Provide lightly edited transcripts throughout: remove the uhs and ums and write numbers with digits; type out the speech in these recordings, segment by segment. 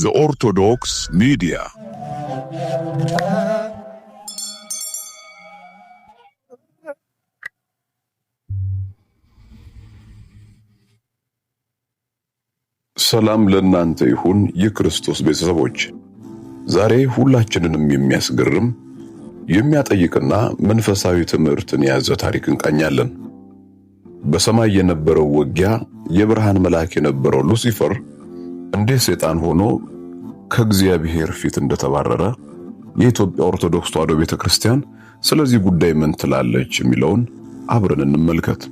The Orthodox Media. ሰላም ለእናንተ ይሁን የክርስቶስ ቤተሰቦች። ዛሬ ሁላችንንም የሚያስገርም፣ የሚያጠይቅና መንፈሳዊ ትምህርትን የያዘ ታሪክ እንቃኛለን። በሰማይ የነበረው ውጊያ፣ የብርሃን መልአክ የነበረው ሉሲፈር እንዴት ሰይጣን ሆኖ ከእግዚአብሔር ፊት እንደተባረረ፣ የኢትዮጵያ ኦርቶዶክስ ተዋሕዶ ቤተክርስቲያን ስለዚህ ጉዳይ ምን ትላለች የሚለውን አብረን እንመልከት።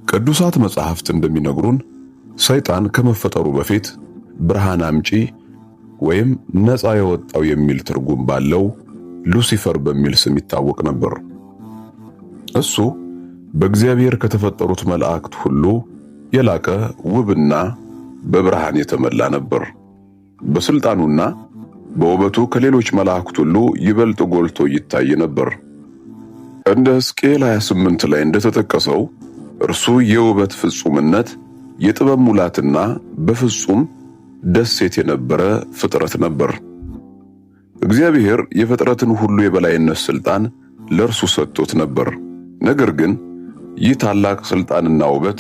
ቅዱሳት መጻሕፍት እንደሚነግሩን ሰይጣን ከመፈጠሩ በፊት ብርሃን አምጪ ወይም ነፃ የወጣው የሚል ትርጉም ባለው ሉሲፈር በሚል ስም ይታወቅ ነበር። እሱ በእግዚአብሔር ከተፈጠሩት መላእክት ሁሉ የላቀ፣ ውብና በብርሃን የተመላ ነበር። በስልጣኑና በውበቱ ከሌሎች መላእክት ሁሉ ይበልጥ ጎልቶ ይታይ ነበር። እንደ ሕዝቅኤል 28 ላይ እንደተጠቀሰው እርሱ የውበት ፍጹምነት፣ የጥበብ ሙላትና በፍጹም ደሴት የነበረ ፍጥረት ነበር። እግዚአብሔር የፍጥረትን ሁሉ የበላይነት ስልጣን ለእርሱ ሰጥቶት ነበር። ነገር ግን ይህ ታላቅ ስልጣንና ውበት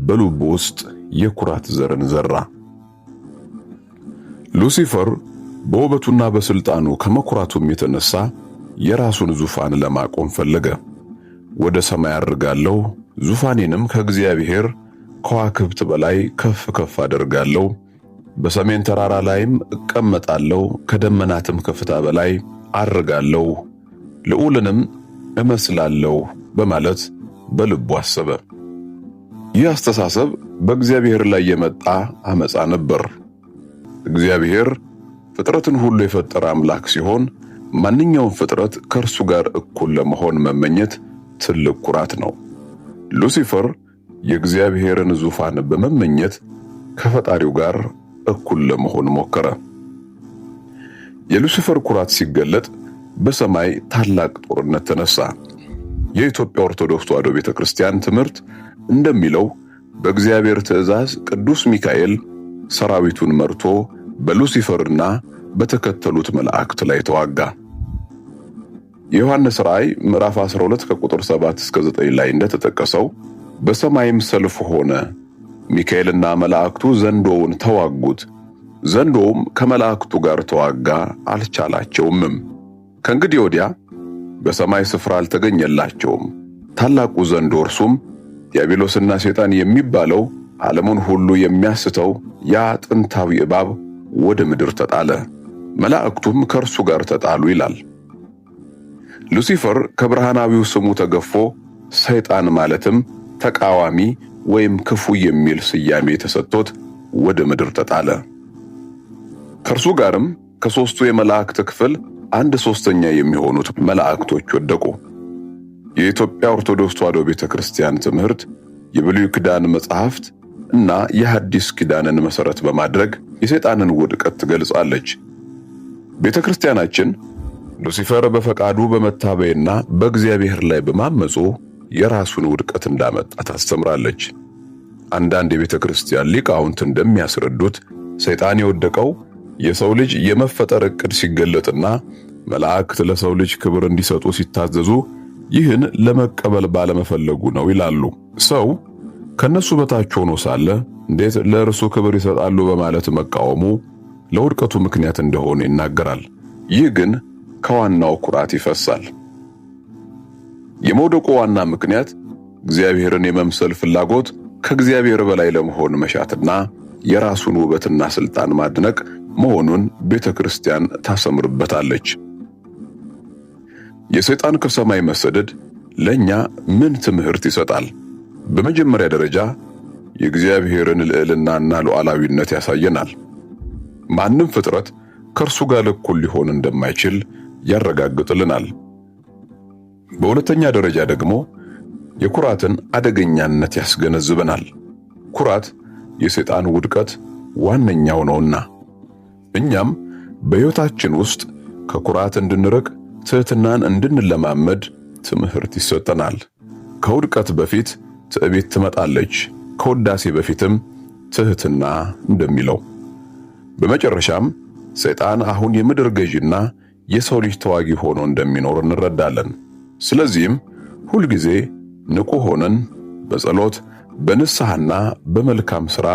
በልቡ ውስጥ የኩራት ዘርን ዘራ። ሉሲፈር በውበቱና በስልጣኑ ከመኩራቱም የተነሳ የራሱን ዙፋን ለማቆም ፈለገ። ወደ ሰማይ አድርጋለሁ፣ ዙፋኔንም ከእግዚአብሔር ከዋክብት በላይ ከፍ ከፍ አደርጋለሁ፣ በሰሜን ተራራ ላይም እቀመጣለሁ፣ ከደመናትም ከፍታ በላይ አርጋለሁ፣ ልዑልንም እመስላለሁ በማለት በልቡ አሰበ። ይህ አስተሳሰብ በእግዚአብሔር ላይ የመጣ አመፃ ነበር። እግዚአብሔር ፍጥረትን ሁሉ የፈጠረ አምላክ ሲሆን ማንኛውም ፍጥረት ከእርሱ ጋር እኩል ለመሆን መመኘት ትልቅ ኩራት ነው። ሉሲፈር የእግዚአብሔርን ዙፋን በመመኘት ከፈጣሪው ጋር እኩል ለመሆን ሞከረ። የሉሲፈር ኩራት ሲገለጥ በሰማይ ታላቅ ጦርነት ተነሳ። የኢትዮጵያ ኦርቶዶክስ ተዋሕዶ ቤተክርስቲያን ትምህርት እንደሚለው በእግዚአብሔር ትእዛዝ ቅዱስ ሚካኤል ሰራዊቱን መርቶ በሉሲፈርና በተከተሉት መላእክት ላይ ተዋጋ። የዮሐንስ ራእይ ምዕራፍ 12 ከቁጥር 7 እስከ 9 ላይ እንደተጠቀሰው በሰማይም ሰልፍ ሆነ፣ ሚካኤልና መላእክቱ ዘንዶውን ተዋጉት፣ ዘንዶውም ከመላእክቱ ጋር ተዋጋ፣ አልቻላቸውምም። ከእንግዲህ ወዲያ በሰማይ ስፍራ አልተገኘላቸውም። ታላቁ ዘንዶ፣ እርሱም ዲያብሎስና ሰይጣን የሚባለው፣ ዓለሙን ሁሉ የሚያስተው ያ ጥንታዊ እባብ ወደ ምድር ተጣለ፣ መላእክቱም ከእርሱ ጋር ተጣሉ ይላል። ሉሲፈር ከብርሃናዊው ስሙ ተገፎ ሰይጣን ማለትም ተቃዋሚ ወይም ክፉ የሚል ስያሜ ተሰጥቶት ወደ ምድር ተጣለ። ከእርሱ ጋርም ከሦስቱ የመላእክት ክፍል አንድ ሦስተኛ የሚሆኑት መላእክቶች ወደቁ። የኢትዮጵያ ኦርቶዶክስ ተዋሕዶ ቤተክርስቲያን ትምህርት የብሉይ ኪዳን መጻሕፍት እና የሐዲስ ኪዳንን መሠረት በማድረግ የሰይጣንን ውድቀት ትገልጻለች። ቤተክርስቲያናችን ሉሲፈር በፈቃዱ በመታበይና በእግዚአብሔር ላይ በማመፁ የራሱን ውድቀት እንዳመጣ ታስተምራለች። አንዳንድ የቤተ ክርስቲያን ሊቃውንት እንደሚያስረዱት ሰይጣን የወደቀው የሰው ልጅ የመፈጠር ዕቅድ ሲገለጥና መላእክት ለሰው ልጅ ክብር እንዲሰጡ ሲታዘዙ ይህን ለመቀበል ባለመፈለጉ ነው ይላሉ። ሰው ከነሱ በታች ሆኖ ሳለ እንዴት ለእርሱ ክብር ይሰጣሉ በማለት መቃወሙ ለውድቀቱ ምክንያት እንደሆነ ይናገራል። ይህ ግን ከዋናው ኩራት ይፈሳል። የመውደቁ ዋና ምክንያት እግዚአብሔርን የመምሰል ፍላጎት፣ ከእግዚአብሔር በላይ ለመሆን መሻትና የራሱን ውበትና ስልጣን ማድነቅ መሆኑን ቤተ ክርስቲያን ታሰምርበታለች። የሰይጣን ከሰማይ መሰደድ ለኛ ምን ትምህርት ይሰጣል? በመጀመሪያ ደረጃ የእግዚአብሔርን ልዕልናና ሉዓላዊነት ያሳየናል። ማንም ፍጥረት ከእርሱ ጋር እኩል ሊሆን እንደማይችል ያረጋግጥልናል። በሁለተኛ ደረጃ ደግሞ የኩራትን አደገኛነት ያስገነዝበናል። ኩራት የሰይጣን ውድቀት ዋነኛው ነውና እኛም በሕይወታችን ውስጥ ከኩራት እንድንርቅ፣ ትሕትናን እንድንለማመድ ትምህርት ይሰጠናል። ከውድቀት በፊት ትዕቢት ትመጣለች፣ ከውዳሴ በፊትም ትሕትና እንደሚለው። በመጨረሻም ሰይጣን አሁን የምድር ገዢና የሰው ልጅ ተዋጊ ሆኖ እንደሚኖር እንረዳለን። ስለዚህም ሁልጊዜ ንቁ ሆነን በጸሎት፣ በንስሐና በመልካም ሥራ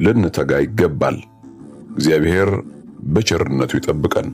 ልንተጋ ይገባል። እግዚአብሔር በቸርነቱ ይጠብቀን።